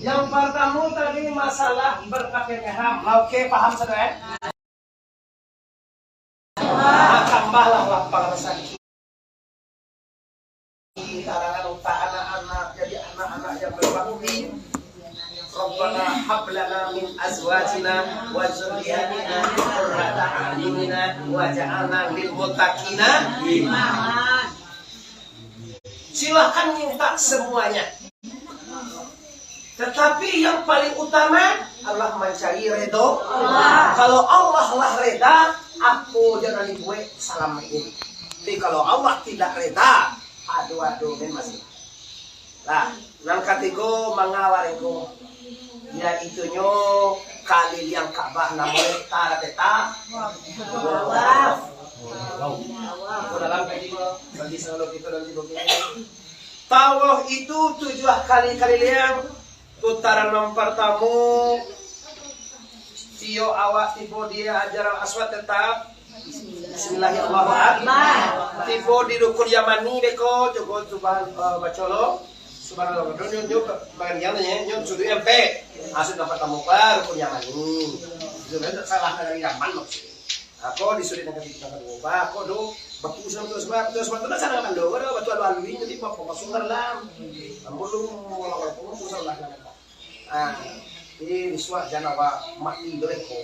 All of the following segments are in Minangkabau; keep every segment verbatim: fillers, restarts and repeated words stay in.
Yang pertama tadi masalah berpakaian ihram. Oke, paham sudah, eh? Ah, tambahlah lapang rezeki. Karangan unta anak-anak, jadi anak-anak yang berbakti. Rabbana hab lana min azwajina wa dzurriyyatina qurrata a'yunina waj'alna lil muttaqina imama. Silahkan minta semuanya. Tetapi yang paling utama adalah mancari ridho Allah. Kalau Allah lah reda, apo jan nan dibuek salamaik ini. Tapi kalau Allah tidak reda, ado-ado memang. Lah, nan katigo mangawal ko, yaitunyo kaliliang Ka'bah namonyo ta-, ta-, tawaf. Tawaf itu tujuah kali kaliliang. Putaran nan partamo, tiok awak tibo di Hajar Al Aswad tetap Bismillahirrahmanirrahim. Tibo di Rukun Yamani beko, cubo tu bahan, eh, baco lo. Subhanallah. Nyo, nyo, nyo, bagian nyo, nyo suduik ampek. Maksud nan partamo pa Rukun Yamani. Itu kan salah dari Yaman maksudnyo. Ako di suduik nan katigo, nan kaduo. Ba, ako do, batu Usman tu, Usman tu, Usman tu nak sana kan do. Ada batu alu-alu ini, jadi bapak masuk dalam. Ambo lu, mau lawan, mau salah. Ah, ini suah jan awak mati tu, eh, ko.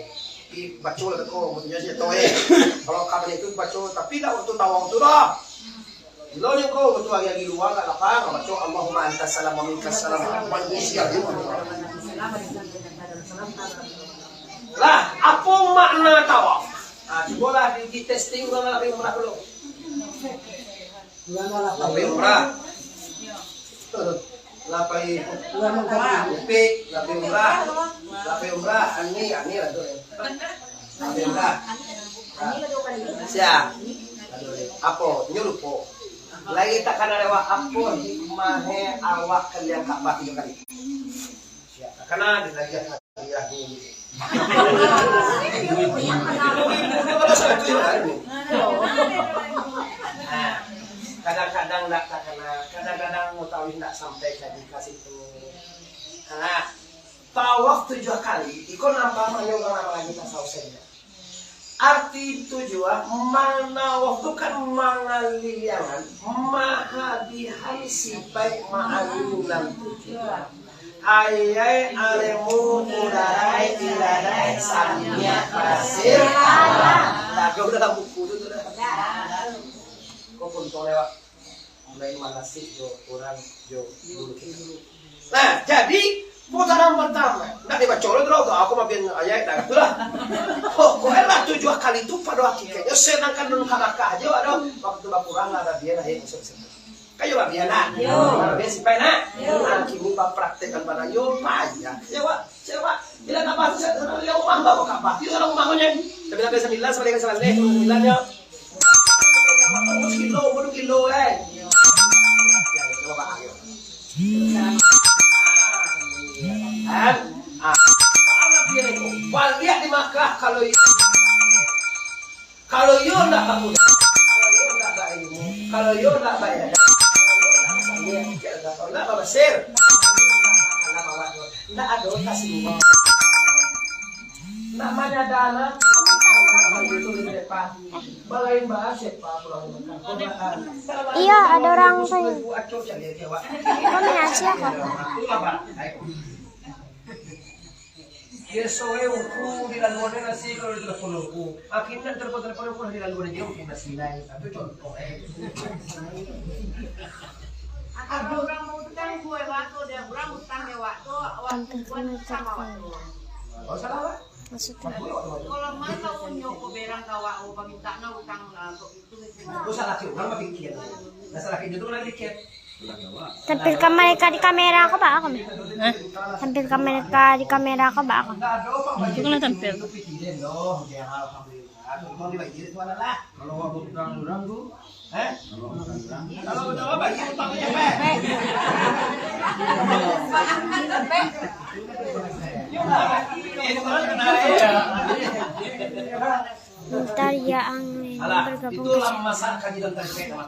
Pi baco lah ko, maksudnyo sih, toh, eh. Kalau kabar itu baco, tapi dak waktu tawaf tu dah. Bilo nyo ko, waktu hari-hari luar kat lapang, baco, "Allahumma antas salam wa minkas salam." Lah, apo makna tawaf? Ah, cubolah di, di testing urang lah, urang lah dulu. Lah pai umrah. Lah pai Upik, lah pai umrah. Lah pai umrah, Ani, Ani lah tu. Lah pai umrah. Sia. Apo? Nyo lupo. Lai takana lewat apo hikmahnyo awak kaliliang Ka'bah tigo kali? Sia. Takana di lagi. Kadang-kadang ndak takana, kadang-kadang mutawif ndak sampai jadi ka situ. Nah, tawaf tujuah kali, iko nambah manyumbang amal lagi tasawuf sajo. Arti tujuah, manawaf tu kan mangaliliangan, mahabihan sipaik ma'ani nan tujuah. Ayai, aremu, udarai, iladai, samiak, basir, alam. Taguh dalam buku tu, tu dah. Kau pun toleh, Wak. Mulai manasik jo urang jo dulu. Nah, jadi putaran partamo, ndak dibaco lo tu, aku mabian ayat dah tu lah. Pokoknyo lah tujuah kali tu pado hakikatnyo, sedangkan nan ka Makkah ajo ado waktu bakurang lah, babian ayat masuk situ. Kayo babian nak? Yo. Babian sipai nak? Yo. Nah, kini bapraktekkan pado yo, payah. Yo, Wak. Siapa? Bila Ka'bah tu, sa-, sa-, rumah, bawa Ka'bah. Itu salah rumah kau, Nyai. Tapi sampai sembilan, sampai dengan sembilan, eh, sembilan, ya. Bagus kilo, baru kilo, eh. Kan? Ah. Baliak di Makkah, kalau i-, kalau iyo ndak bakuliah, kalau iyo ndak bailmu, kalau iyo ndak baibadah, kalau iyo ndak basambahyang, kalau ndak babasir, ndak ado kasih. Ndak manyadana. Balain bahas siapa pulang. Iya, ada orang tanya. Komen aja kok. Biaso e, uku di laluan nasi, kalau di telepon uku. Akhirnya telepon-telepon uku di laluan aja, uku nasi lain. Itu contoh, eh. Ado urang bautang, kue batu, dia urang utang dia waktu, waktu kue utang awak tu. Oh, salah, Wak. Maksudnya? Kalau mana unyo ko berang ka awak, oh, paminta na utang lah, kok itu. Oh, salah si urang bapikia. Nah, salah itu urang pikia. Tampilkan mereka di kamera ko, Pak, ko. Hah? Tampilkan mereka di kamera ko, Pak, ko. Itu kan tampil. Kalau awak bukan urang tu, eh? Kalau awak bukan urang. Kalau bukan urang, bagi utang dia, Pak. Bentar ya, Ang, ini bergabung ke sini. Alah, itulah masa kaji dan tajwid, Mak.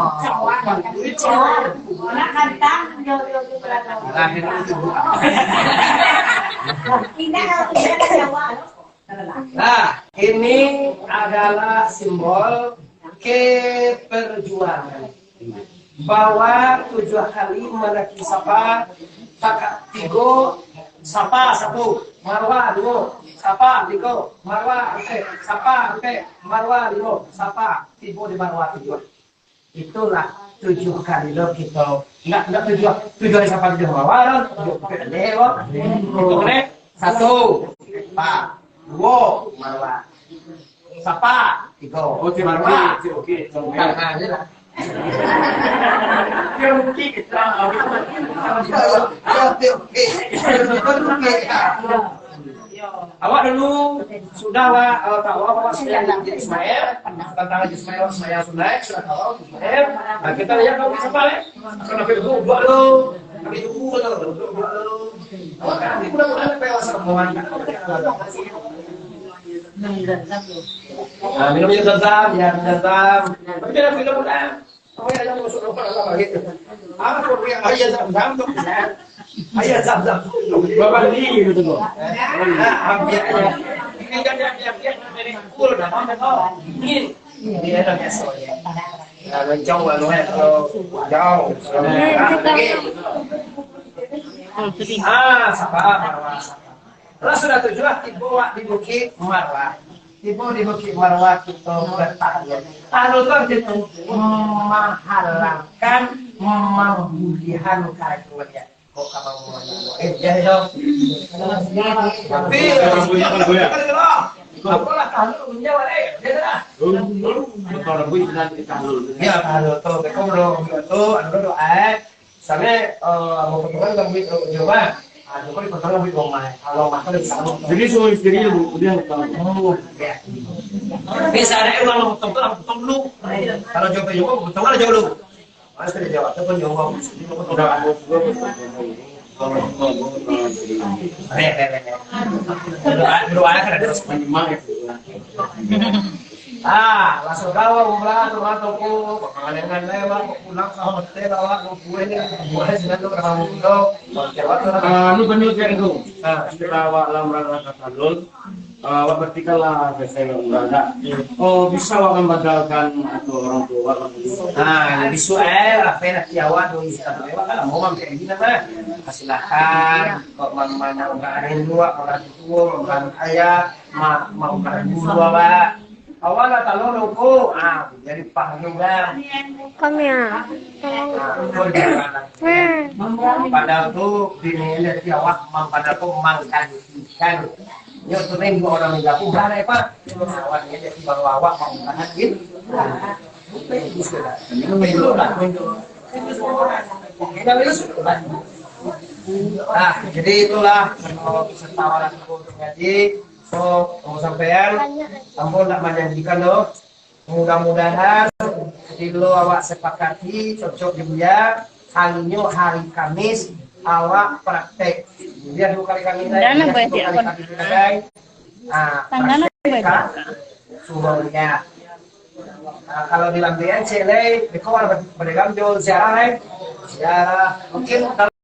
Nak kantang, yo, yo, yo, yo. Nah, ini tujuh. Indah kalau tidak ada Jawa. Nah, ini adalah simbol keperjuangan. Bahwa tujuh kali manaki sapa, taka tigo, sapa satu, marwa duo, sapa tigo, marwa ampek, sapa ampek, marwa limo, sapa tibo di marwa tujuh. Itulah tujuh kali lo kito. Ndak, ndak tujuh, tujuh hari sapa tujuh marwa lo, tujuh kali lo. Itu kan, satu, sapa, duo, marwa. Sapa? Tigo. Oh, terima kasih. Oke, oke. Bukan, ah, je lah. Oke, oke. Oke, oke. Awak dulu sudah, Wak, eh, tahu apa, Wak, sudah Haji Ismail, tentang Haji Ismail, Ismail Sunai, sudah tahu Haji Ismail. Nah, kita lihat dulu siapa, eh? Akan ambil dulu, buat dulu. Ambil dulu, dulu, buat dulu. Awak kan nanti mudah-mudahan apa yang rasa kemauan. Nah, minum air zam-zam, ya, zam-zam. Tapi jangan minum mudah. Apa yang masuk rumah, apa gitu? Apa dia air zam-zam tu? Air zam-zam. Bapak ni gitu tu. Nah, ambil aja. Ini kan dia, dia, dia, dia, cool dah, apa kau? Ini. Ini ada biasa ya. Nah, mencong lalu ya, kalau jauh. Ah, sabar, sabar. Lah sudah tujuah, tibo wak di Bukik Marwah. Tibo di Bukik Marwah, kito bertahlul. Tahlul tu arti tu menghalalkan, membulihan kayu dia. Kok kamu mau nanya? Eh, dia itu. Tapi, apalah tahlul, dia lah, eh, dia lah. Ya, tahlul tu. Kau belum, tu, anu tu, eh. Sampai, eh, mau potongan rambut, eh, jauh, Bang. Ah, jauh kan dipotong rambut rumah. Kalau rumah kan di sana. Jadi, suami istri yang bu-, dia utang. Oh, ya. Biasa ada orang potong tu, potong dulu. Kalau jauh, jauh, potong kan jauh dulu. Mana sudah jauh, ataupun jauh, Bang. Jadi, potong dulu. Ada, ada, ada. Doa, doa kan ada. Ah, lah sudah umrah, umrah tu, pangalengan lai, Bang, pulang ka hotel, awak, buah ni, buah ni, sinan tu, urang mudo, macam apa tu, Bang? Ah, anu, benar, Cak, tu. Ah. Setelah awak lah merasa tahlul, ah, awak bertikanlah selesai umrah, dah. Oh, bisa awak membatalkan atau orang tua awak? Ah, bisa, eh, apa yang nanti awak tu, Ustaz, awak kan mau mampir di mana? Silakan, kok mana orang rindu, orang tua, orang ayah, ma-, mau guru awak. Awak lah tahu loko, ah, jadi paham juga. Kami, ah. Ah, betul juga. Hmm. Padahal tu, bini dia ti awak, mam-, padahal tu mangkalikan. Yo, tu ni dua orang ni, aku berani, Pak. Awak ni, dia ti baru awak, mau berani. Ah, jadi itulah, kalau peserta awak untuk ngaji. So, kamu sampean, ampun nak manjanjikan tu. Mudah-mudahan Bilo awak sepakati cocok di Buya, harinyo hari Kamis, awak praktek. Buya duo kali Kamis, Buya duo kali Kamis sabagai, ah, praktek ka surau Buya. Ah, kalau di Lambean, cek lai, beko lah berdagang jo ziarah, eh. Ziarah. Mungkin kalau